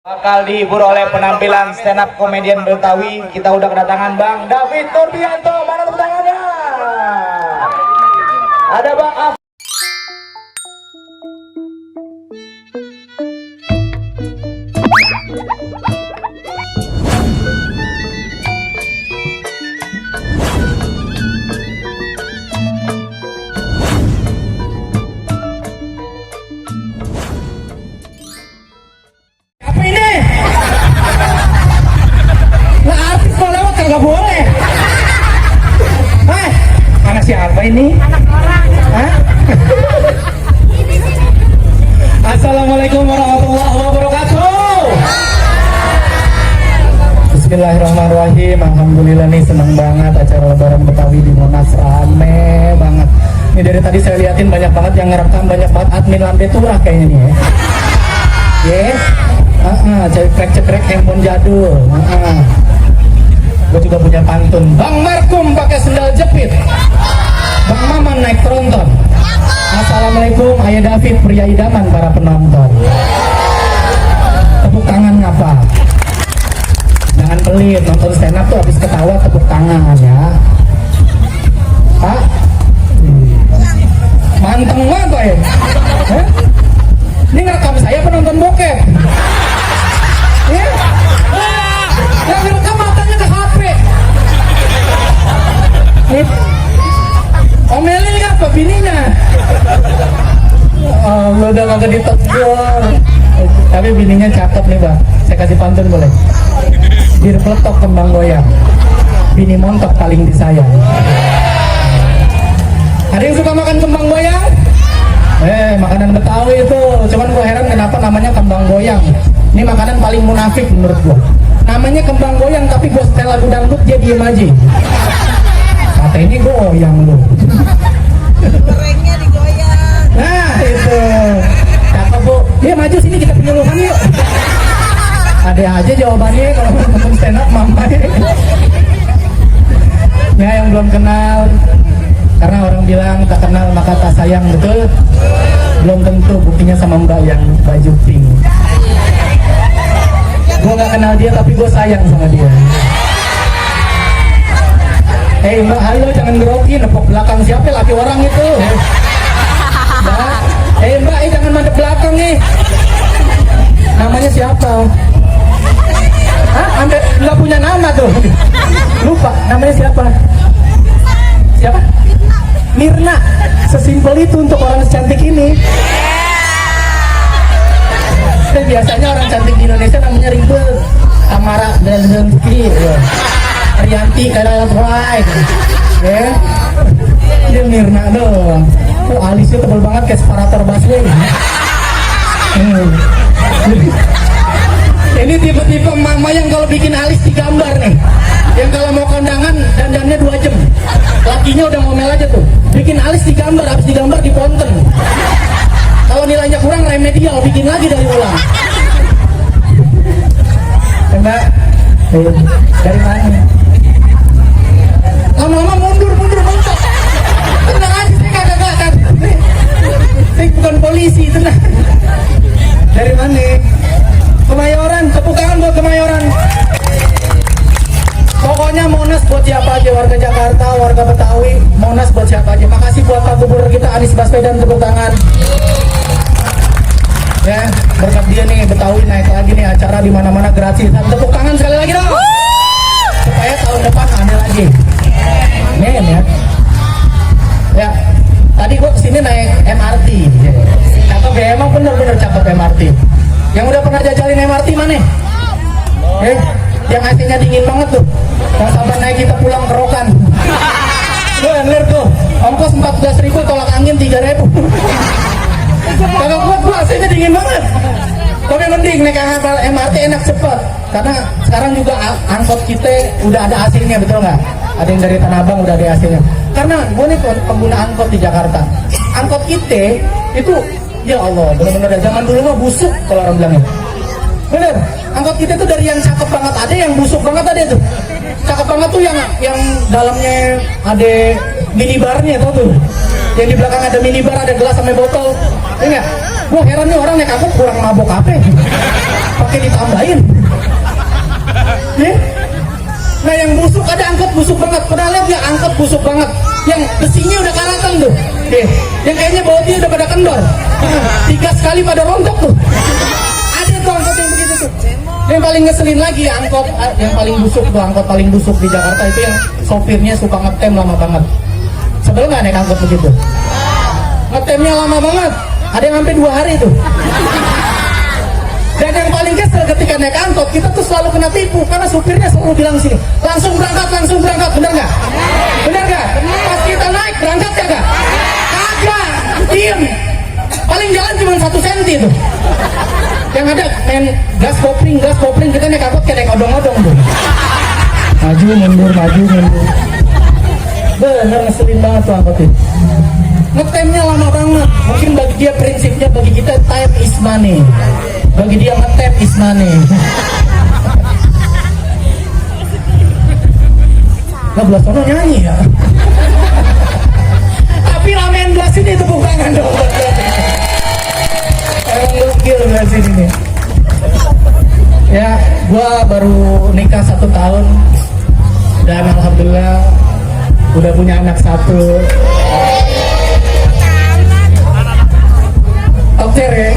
Bakal dihibur oleh penampilan stand up komedian Betawi. Kita udah kedatangan Bang David Turbianto. Mana tepuk tangannya? Ada Bang Af. Nggak boleh. Anak siapa ini? Anak orang. Hah? Assalamualaikum warahmatullahi wabarakatuh. Bismillahirrahmanirrahim. Alhamdulillah nih seneng banget acara Lebaran Betawi di Monas rame banget. Ini dari tadi saya liatin banyak banget yang ngerekam, banyak banget admin lambe turah kayaknya nih ya. Yes. Cekrek handphone jadul. Gue juga punya pantun. Bang Markum pakai sendal jepit, Bang Maman naik tronton. Assalamualaikum Ayah David, pria idaman para penonton. Tepuk tangan ngapa? Jangan pelit, nonton stand up tuh habis ketawa tepuk tangan ya. Pak manteng banget ya. Ini ngerekam saya penonton bokep ya? Yang ngerekam matanya ke HP. Omelin nggak apa bininya? Oh, udah kagak ditegur. Tapi bininya cakep nih Bang. Saya kasih pantun boleh? Bir peletok kembang goyang, bini montok paling disayang. Ada yang suka makan kembang goyang? Makanan Betawi itu. Cuman gue heran kenapa namanya kembang goyang. Ini makanan paling munafik menurut gue. Namanya kembang goyang tapi gue setel lagu dangdut dia diem aja. Kata ini goyang lu. Gorengnya digoyang. Nah itu cakep Bu. Dia maju sini kita penyuluhan yuk. Ada aja jawabannya kalau nonton stand up mama ya. Yang belum kenal, karena orang bilang tak kenal maka tak sayang, betul? Belum tentu, buktinya sama Mbak yang baju pink. Gue gak kenal dia tapi gue sayang sama dia. Mbak, halo, jangan grogi, nepok belakang siapa laki orang itu. Mbak, Mbak, jangan madep belakang nih. Namanya siapa? Hah? Nggak punya nama tuh. Lupa, namanya siapa? Siapa? Mirna. Sesimpel itu untuk orang secantik ini. Biasanya orang cantik di Indonesia namanya ribet. Tamara dan Rizky, Rianti kadang right, ya. Dia Mirna doang. Oh, alisnya tebal banget kayak separator busway. Ini tipe-tipe mama yang kalau bikin alis digambar nih. Yang kalau mau kondangan dandannya 2 jam. Lakinya udah ngomel aja tuh. Bikin alis digambar, habis digambar diponten. Kalau nilainya kurang remedial, bikin lagi dari ulang. Mbak, dari mana? Lama-lama mundur. Tenang aja, saya kagak kan. Saya bukan polisi, tenang. Dari mana? Kemayoran, tepuk tangan buat Kemayoran. Pokoknya Monas buat siapa aja, warga Jakarta, warga Betawi, Monas buat siapa aja. Makasih buat Pak Gubernur kita Anies Baswedan, tepuk tangan. Ya, berkat dia nih Betawi naik lagi nih acara di mana-mana gratis. Dan tepuk tangan sekali lagi dong. Supaya tahun depan ada lagi. Amin ya. Ya, tadi gua kesini naik MRT. Cakep ya, emang bener-bener cakep MRT. Yang udah pernah jajalin MRT mana? Yang AC-nya dingin banget tuh. Yang sampai naik kita pulang kerokan. Lo yang lihat tuh, ongkos 14.000, tolak angin 3.000. Kalau buat gua AC-nya dingin banget. Tapi mending naik MRT enak cepet. Karena sekarang juga angkot kita udah ada AC-nya, betul nggak? Ada yang dari Tanah Abang udah ada AC-nya. Karena gue nih pengguna angkot di Jakarta. Angkot kita itu, ya Allah, bener-bener zaman dulu mah busuk kalau orang bilangnya. Bener, angkot kita tuh dari yang cakep banget ada, yang busuk banget ada tuh. Cakep banget tuh yang dalamnya ada minibarnya, tau tuh. yang di belakang ada minibar, ada gelas sama botol. Enggak, gua heran nih orang naik angkot kurang mabok apa? Pakai ditambahin. Nah yang busuk ada angkot busuk banget. Pernah lihat nggak angkot busuk banget? Yang besinya udah karatan tuh. Yang kayaknya bautnya udah pada kendor. 3 kali pada rontok tuh. Ada tuh angkot yang begitu tuh. Yang paling ngeselin lagi angkot yang paling busuk tuh, angkot paling busuk di Jakarta itu yang sopirnya suka ngetem lama banget. Sebelum nggak naik angkot begitu? Ngetemnya lama banget. Ada yang sampai 2 hari tuh. Dan yang paling kesel ketika naik angkot, kita tuh selalu kena tipu karena supirnya selalu bilang sini, langsung berangkat, bener nggak? Bener nggak? Pas kita naik berangkat ya nggak? Kagak, diem. Paling jalan cuma 1 senti tuh. Yang ada main gas kopling, kita naik angkot kayak naik odong-odong tuh. Maju mundur. Bener ngeselin banget tuh angkot itu. Ngetemnya lama banget. Mungkin bagi dia prinsipnya, bagi kita time is money. Bagi dia ngetep is money. Nah belas orang nyanyi ya. Tapi ramen belas ini tepuk tangan dong. Emang gokil belas ini nih. Ya, gua baru nikah 1 tahun dan alhamdulillah udah punya anak 1. Dokter ya,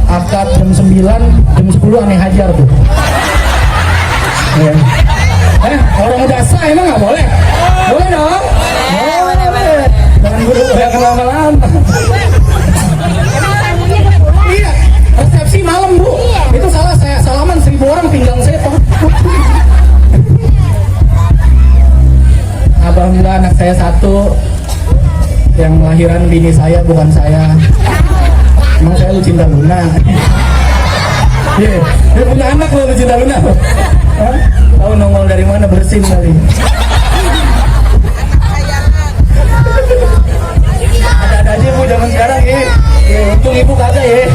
akad jam 9, jam 10 aneh hajar tuh. Ya. Orang udah sah emang nggak boleh? Boleh dong? Boleh. Jangan buru-buru lama-lama. Iya, resepsi malam bu. Itu salah saya salaman 1000 orang pinggang saya toh. Alhamdulillah anak saya 1. Yang melahiran bini saya bukan saya. Emang saya Lucinta Luna. Dia punya anak loh Lucinta Luna. Tahu nongol dari mana, bersin kali. Ada aja bu zaman sekarang ya. Untung ibu kagak ya.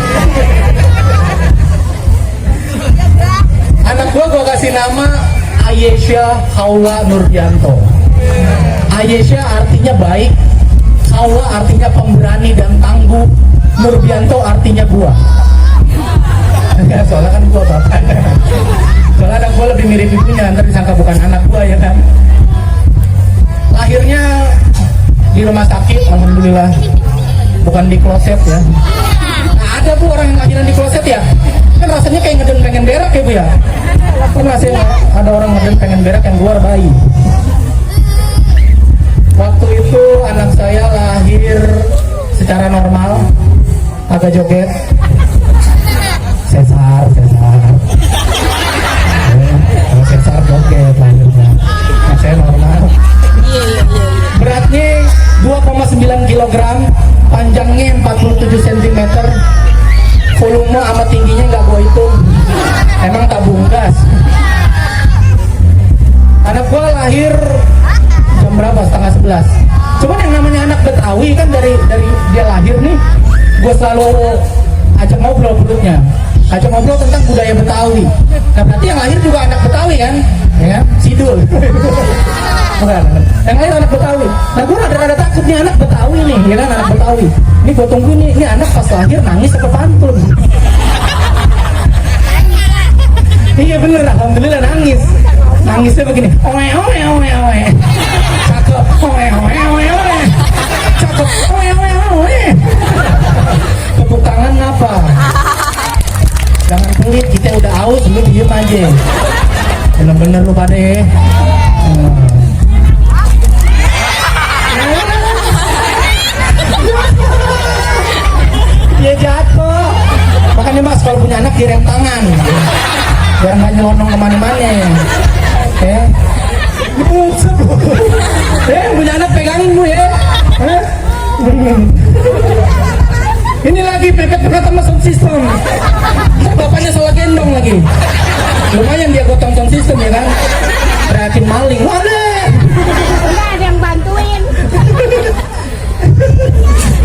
Anak gua kasih nama Ayesha Haula Nurdianto. Ayesha artinya baik, Haula artinya pemberani dan tangguh, Nurdianto artinya gua. Ya, soalnya kan gua bapak. Soalnya anak gua lebih mirip ibunya, ntar disangka bukan anak gua ya kan. Lahirnya di rumah sakit, alhamdulillah, bukan di kloset ya. Nah, ada bu orang yang lahiran di kloset ya, kan rasanya kayak ngeden pengen berak ya bu ya. Kan rasanya ada orang ngeden pengen berak yang keluar bayi. Waktu itu anak saya lahir secara normal, agak joget, sesar. Kalau sesar joget lahirnya, anak saya normal. Beratnya 2,9 kg, panjangnya 47 cm, volume sama tingginya nggak gua hitung, emang tabung gas. Anak gua lahir jam berapa? Setengah 11. Cuman yang namanya anak Betawi kan dari dia lahir nih, gue selalu ajak ngobrol perutnya, ajak ngobrol tentang budaya Betawi. Nah berarti yang lahir juga anak Betawi kan? Ya, Sidul. Bukan, yang lahir anak Betawi. Nah gue rada-rada takut nih anak Betawi nih, ya kan anak Betawi. Ini gue tunggu nih, ini anak pas lahir nangis apa pantun? Iya bener, alhamdulillah nangis. Nangisnya begini, oe. Cakep, oe. Cakep, oe. Tepuk tangan ngapa? Jangan pelit, kita udah aus, lu diem aja. Bener-bener lu pada ya. Dia jatuh. Makanya mas kalau punya anak direm tangan, biar nggak nyelonong kemana-mana. Punya anak pegangin bu ya. Ini lagi pepet-pepet sama sound system. Bapaknya salah gendong lagi. Lumayan dia gotong sound system ya kan. Teriakin maling. Waduh. Enggak ada yang bantuin.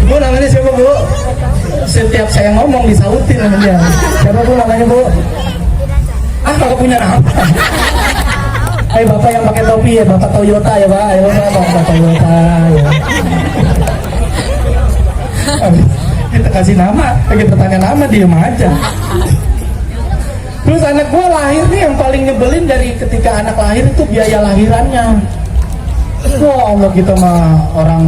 Bu namanya siapa bu? Setiap saya ngomong disautin sama dia. Siapa bu namanya bu? Ah kagak punya nama. Hai bapak yang pakai topi ya, bapak Toyota ya pak, ya bapak Toyota ya. Kita kasih nama, kita tanya nama diem aja. Terus anak gue lahir nih yang paling nyebelin dari ketika anak lahir itu biaya lahirannya. Wah Allah, kita mah orang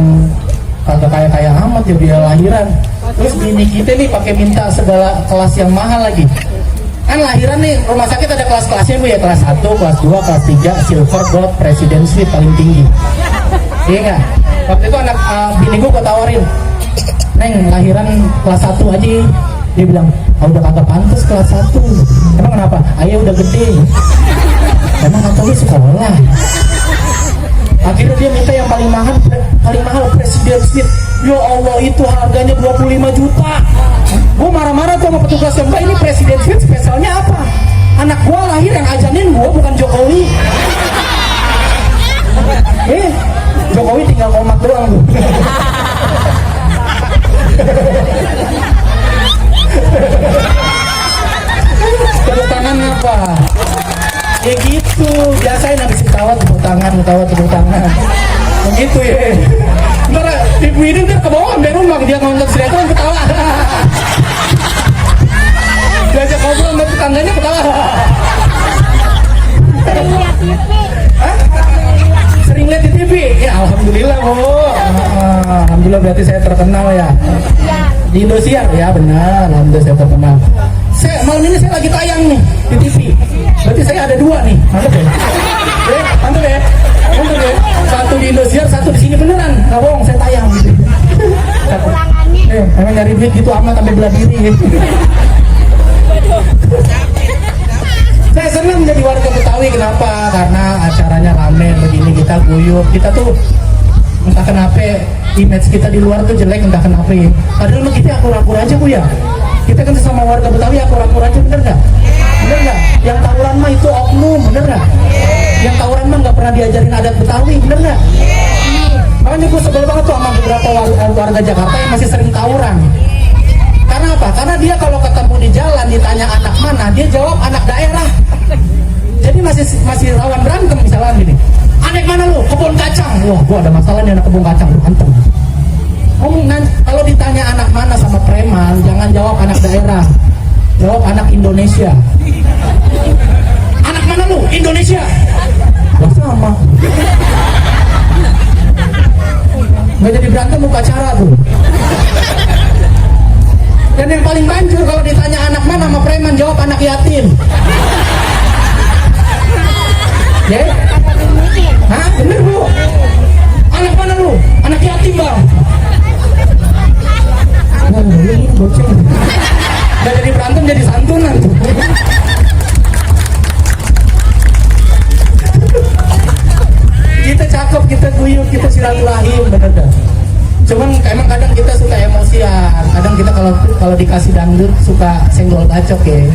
kagak kaya amat ya biaya lahiran. Terus bini kita nih pakai minta segala kelas yang mahal lagi. Kan lahiran nih rumah sakit ada kelas-kelasnya bu ya, kelas 1, kelas 2, kelas 3, silver, gold, president suite paling tinggi. Iya nggak? Waktu itu anak bini gue tawarin, Neng lahiran kelas 1 aja. Dia bilang, udah kagak pantas kelas 1. Emang kenapa? Ayah udah gede. Emang atau lu sekolah? Akhirnya dia minta yang paling mahal presiden suite. Ya Allah, itu harganya 25 juta. Gue marah-marah tuh sama petugas yang ini presiden suite spesialnya apa? Anak gue lahir yang ajanin gue bukan Jokowi. Jokowi tinggal komat doang. Tepuk tangan apa? Ya gitu, biasain habis ketawa tepuk tangan. Begitu ya. Ntar ibu ini ntar ke bawah sampai rumah, dia ngontot sinetron ketawa. Diajak ngobrol sama tetangganya ketawa. Sering lihat di TV? Ya alhamdulillah bu. Alhamdulillah berarti saya terkenal ya. Di Indosiar ya benar, alhamdulillah saya terkenal. Malam ini saya lagi tayang nih di TV. Berarti saya ada 2 nih, mantap ya? Mantap ya? Satu di Indosiar, satu di sini beneran. Nggak bohong, saya tayang gitu. Emang nyari duit gitu amat sampai belah diri. Saya senang menjadi warga Betawi, kenapa? Karena acaranya rame begini, kita guyup, kita tuh entah kenapa image kita di luar tuh jelek, entah kenapa. Padahal mah kita akur-akur aja bu ya. Kita kan sesama warga Betawi akur-akur aja, bener nggak? Bener nggak? Yang tawuran mah itu oknum, bener nggak? Yang tawuran mah nggak pernah diajarin adat Betawi, bener nggak? Makanya gue sebel banget tuh sama beberapa warga Jakarta yang masih sering tawuran. Karena apa? Karena dia kalau ketemu di jalan ditanya anak mana, dia jawab anak daerah. Jadi masih rawan berantem misalnya gini. Anak mana lu? Kebun kacang. Wah, gua ada masalah nih anak kebun kacang, berantem. Kalau ditanya anak mana sama preman, jangan jawab anak daerah. Jawab anak Indonesia. Anak mana lu? Indonesia. Wah, sama. Nggak jadi berantem upacara tuh. Dan yang paling banjur kalau ditanya anak mana sama preman, jawab anak yatim. Ya? Hah? Bener bu? Anak mana lu? Anak yatim bang. Ini boceng. Gak jadi berantem, jadi santunan tuh. Kita cakep, kita guyup, kita silaturahim, bener dah. Cuman emang kadang kita suka emosian. Kadang kita kalau dikasih dangdut suka senggol bacok ya.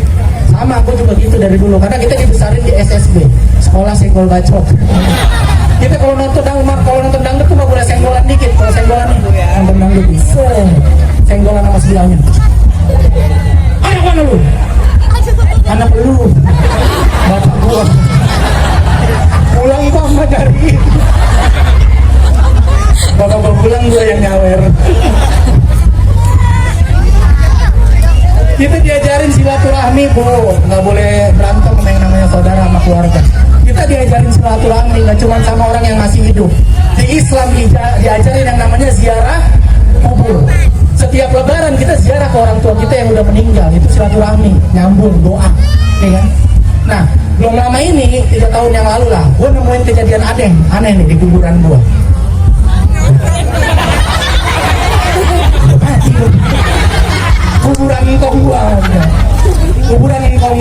Sama aku juga gitu dari dulu. Karena kita dibesarin di SSB, sekolah senggol bacok. Kita kalau nonton dangdut tuh nggak boleh senggolan dikit. Kalau senggolan nih, nonton dangdut bisa senggolan sama sebelahnya. Anak mana lu? Anak lu. Bapak gua. Pulang kok sama dari. Bapak gua pulang, gua yang nyawer. Kita diajarin silaturahmi bu, nggak boleh berantem sama yang namanya saudara sama keluarga. Kita diajarin silaturahmi, nggak cuma sama orang yang masih hidup. Di Islam diajarin yang namanya ziarah kubur. Setiap lebaran kita ziarah ke orang tua kita yang udah meninggal, itu silaturahmi, nyambung, doa, ya kan? Nah, belum lama ini 3 tahun yang lalu lah, gue nemuin kejadian aneh nih di kuburan gue. Kuburan ingkong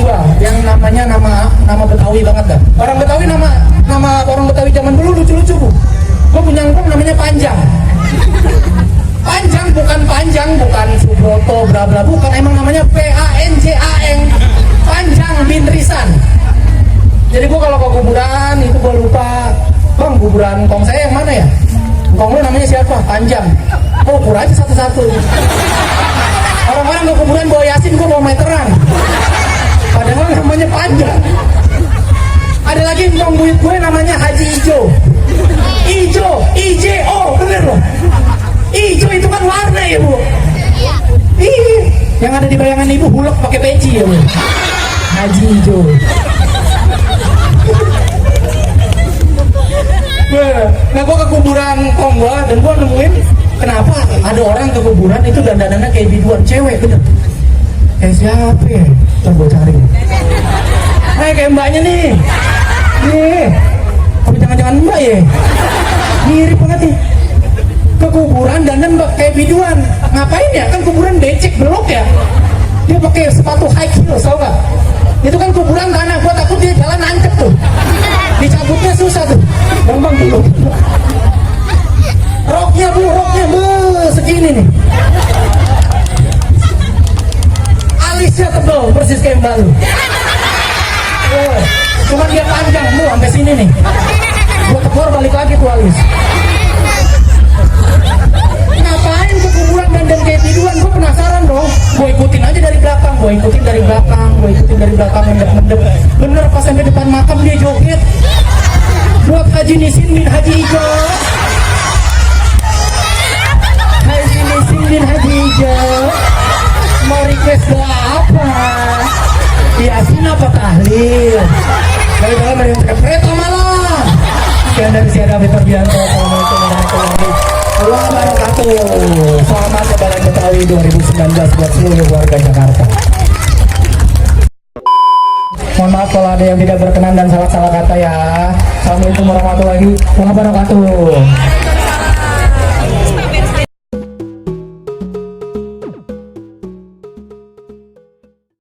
gua yang namanya nama Betawi banget dah. Orang Betawi nama orang Betawi zaman dulu lucu-lucu bu. Gua punya ingkong namanya Panjang. Bukan Subroto bla bla, bukan, emang namanya PANJANG, Panjang bin Risan. Jadi gua kalau ke kuburan itu gua lupa, bang kuburan kong saya yang mana ya? Kong lu namanya siapa? Panjang. Oh, ukur aja satu-satu. Orang-orang ke kuburan bawa Yasin, gua bawa meteran. Padahal namanya Panjang. Ada lagi ngomong duit gue namanya Haji Ijo. Ijo, IJO, bener loh. Ijo itu kan warna ya bu. Iya. Yang ada di bayangan ibu hulek pakai peci ya bu. Haji Ijo. Nah gue ke kuburan Kongwa dan gue nemuin kenapa ada orang ke kuburan itu dandanannya kayak biduan cewek bener. Siapa ya? Ntar gue cari. Kayak mbaknya nih. Nih. Tapi jangan-jangan mbak ya. Mirip banget nih. Ke kuburan dandan mbak kayak biduan. Ngapain ya? Kan kuburan becek belok ya. Dia pakai sepatu high heels tau gak? Itu kan kuburan tanah. Gue takut dia jalan nancep tuh. Dicabutnya susah tuh. Gampang dulu. Roknya bu, segini nih. Alisnya tebel, persis kayak mbak lu. Cuman dia panjang bu, sampai sini nih. Gua tekor balik lagi tuh alis. Ngapain ke kuburan dandan kayak biduan? Gua penasaran dong. Gua ikutin aja dari belakang, mendep. Bener pas sampai depan makam dia joget. Buat Haji Nisin bin Haji Ijo. Haji Nisin bin Haji Ijo. Mau request doa apa? Yasin apa tahlil? Kalau dari yang kereta malah. Sekian dari saya David Torbianto. Assalamualaikum warahmatullahi wabarakatuh. Selamat Lebaran Betawi 2019 buat seluruh warga Jakarta. Mohon maaf kalau ada yang tidak berkenan dan salah-salah kata ya. Assalamualaikum warahmatullahi wabarakatuh.